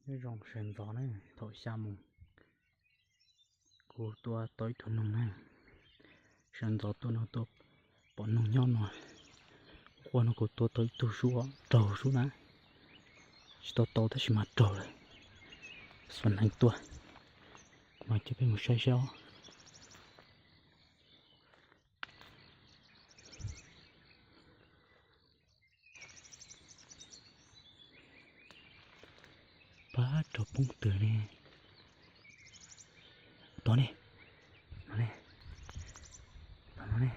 Nyob zoo sawv ntxov na, thaum xya moos kuv tua tau ib tug noog na. Sawv ntxov tua noog tua pom noog nyob no. Quaj no kuv tua tau ib tug sub, raug sub na. Tsis tau tau tab sis mas raug lawm. Xuas hneev tua. Kuv mam coj peb mus saib saib os. Pab rau poob twg ne? Tod ne, no ne, tod no ne.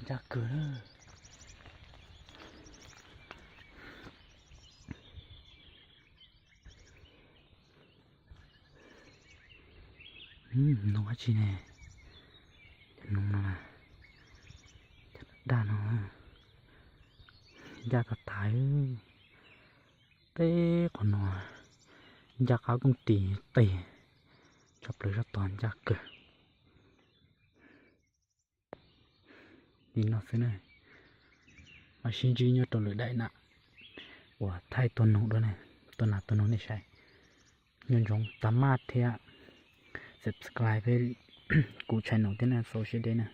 Ncaj kawg na. Noog dab tsi ne? Cov noog no, cov daj no ncaj tas tas. Teb qhov no ncaj qab kooj tis qis, tshaj plaws sab tod ncaj kawg. Li no xwb na, mam sib ntsib nyob rau lwm daim na, uas thaij tua noog dua na, tua nas tua noog nej saib. Nco ntsoov tag maj thiab subscribe peb kuv channel thiab na, xaus sawv daws na.